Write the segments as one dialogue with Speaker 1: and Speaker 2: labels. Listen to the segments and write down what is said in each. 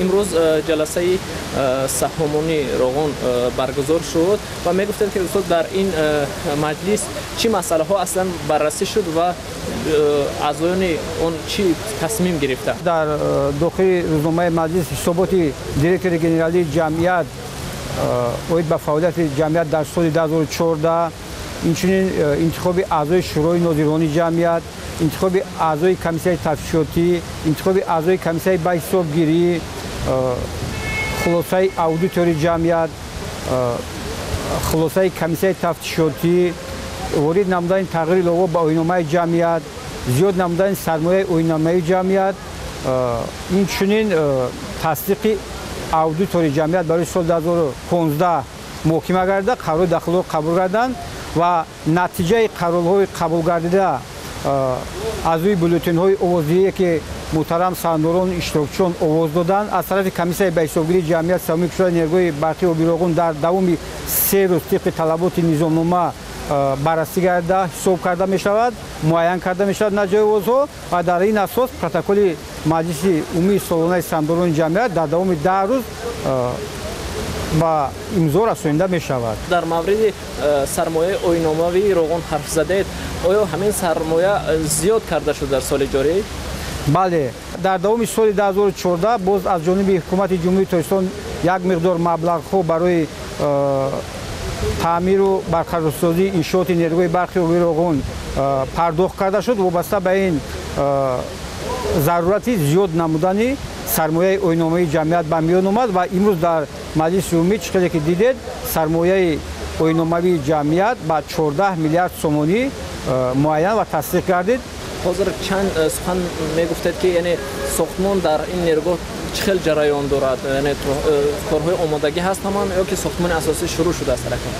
Speaker 1: Имрӯз ҷаласаи саҳомонии Роғун баргузор шуд ва мегуфтанд, ки устод, дар ин маҷлис чӣ масъалаҳо аслан баррасӣ шуд ва аъзоёни он чӣ тасмим гирифтанд?
Speaker 2: Дар дохили рӯзномаи маҷлис ҳисоботи директори генералии ҷамъият оид ба фаъолияти ҷамъият дар соли 2014, инчунин интихоби аъзои Шӯрои нозирони ҷамъият, интихоби аъзои комиссияи тафтишотӣ, интихоби аъзои комиссияи ба ҳисобгирӣ, хулосаи аудитори ҷамъият, хулосаи комиссияи тафтишотӣ, ворид намудани тағйири илова ба оинномаи ҷамъият, зиёд намудани сармояи оинномаи ҷамъият, инчунин тасдиқи аудитори ҷамъият барои соли 2015 муҳокима гардида, қарорҳои дахлдор қабул гарданд ва натиҷаи қарорҳои қабулгардида аз рӯи бюллетенҳои овоздиҳие, ки муҳтарам саҳмдорон, иштирокчиён овоз доданд, аз тарафи комиссияи ба ҳисобгирии ҷамъият саҳомии кушодаи нерӯгоҳи барқии оби Роғун дар давоми 3 рӯз тибқи талаботи низомнома баррасӣ карда, ҳисоб карда мешавад, муайян карда мешавад натиҷаи овозҳо ва дар ин асос протоколи маҷлиси умумии солонаи саҳмдорони ҷамъият дар давоми 10 рӯз ба имзо расонида мешавад.
Speaker 1: Дар мавриди сармояи оинномавии Роғун ҳарф задаед. Оё ҳамин сармоя зиёд карда шуд дар соли ҷорӣ?
Speaker 2: Бале, дар давоми соли 2014 боз аз ҷониби ҳукумати Ҷумҳурии Тоҷикистон як миқдор маблағҳо барои таъмиру барқарорсозии иншооти нерӯгоҳи барқи оби Роғун пардохт карда шуд. Вобаста ба ин зарурати зиёд намудани сармояи оинномаи ҷамъият ба миён омад ва имрӯз дар маҷлиси умумӣ, чӣ хеле ки дидед, сармояи оинномавии ҷамъият ба 14 миллиард сомонӣ муайян ва тасдиқ гардид.
Speaker 1: Ҳозир чанд сухан мегуфтед, ки яъне сохтмон дар ин нерӯгоҳ чӣ хел ҷараён дорад, яъне корҳои омодагӣ ҳаст ҳамон ё ки сохтмони асосӣ шурӯъ шудааст аллакай?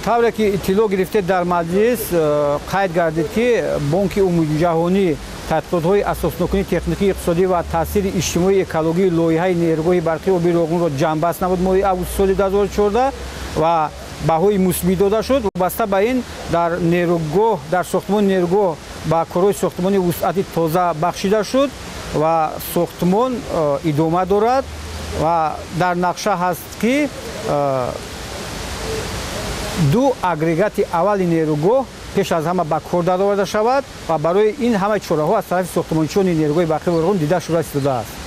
Speaker 2: Тавре ки иттилоъ гирифтед, дар маҷлис қайд гардид, ки Бонки Умумиҷаҳонӣ тадқиқотҳои асоснокунии техникии иқтисодӣ ва таъсири иҷтимоии экологии лоиҳаи нерӯгоҳи барқии оби Роғунро ҷамъбаст намуд моҳи августи соли 2014 ва баҳои мусбӣ дода шуд. Вобаста ба ин дар нерӯгоҳ, дар сохтмони нерӯгоҳ ба корҳои сохтмонӣ вусъати тоза бахшида шуд ва сохтмон идома дорад ва дар нақша ҳаст, ки ду агрегати аввали нерӯгоҳ пеш аз ҳама ба кор дароварда шавад ва барои ин ҳамаи чораҳо аз тарафи сохтмончиёни нерӯгоҳи барқии Роғун дида шуда истодааст.